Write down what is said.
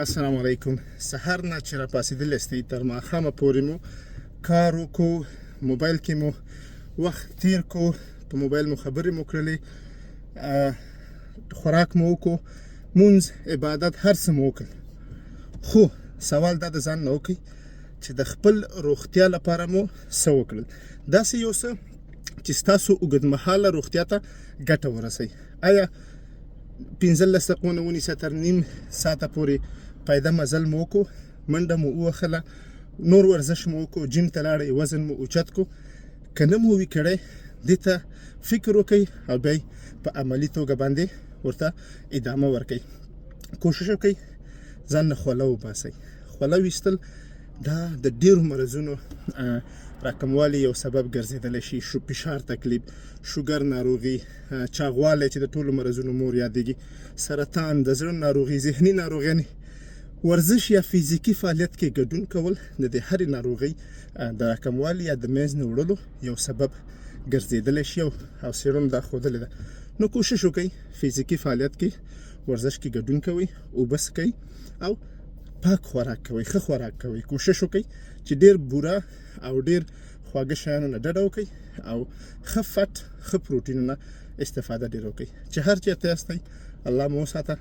السلام علیکم. سهار نه چې راپاڅېدلی یاستئ تر ماښامه پورې مو کار وکړو، موبایل کې مو وخت تیر کو، په موبایل مو خبرې مو کړلې، خوراک مو وکړو، مونځ، عبادت، هر څه مو وکړل. خو سوال دا د ځان نه وکړئ چې د خپل روغتیا لپاره مو څه وکړل، داسې یو څه چې ستاسو اوږدمهاله روغتیا ته ګټه ورسوي. آیا 15 دقیقو نه ونیسه تر نیم ساعته پورې پیاده مزل مو وکړو، منډه مو ووهله، نور ورزش مو وکړو، جیم ته لاړئ، وزن مو اوچت کو؟ که نه مو وي کړی، دې ته فکر وکړئ او بیا په عملي توګه باندې ورته ادامه ورکړئ. کوشش وکړئ ځان نه خوله وباسئ. خوله ویستل دا د ډیرو مرضونو راکموالي یو سبب ګرځېدلی شي. فشار تکلیف، شوګر ناروغي، چاغوالی چې د ټولو مرضونو مور یادېږي، سرطان، د زړه ناروغي، ذهني ناروغیانې. ورزش یا فزیکي فعالیت کې ګډون کول د دې هرې ناروغۍ د راکموالي یا د منځ نه وړلو یو سبب ګرځېدلی شي او څېړنو دا ښودلې ده. نو کوشش وکړئ فزیکي فعالیت کې، ورزش کې ګډون کوئ، اوبه څښئ او پاک خوراک کوئ، ښه خوراک کوئ. کوشش وکړئ چې ډېر بوره او ډېر خواږه شیانو نه ډډه وکړئ او ښه فټ، ښه پروټینونه استفاده ډېره وکړئ. چې هر چېرته یاستئ، الله مو وساته.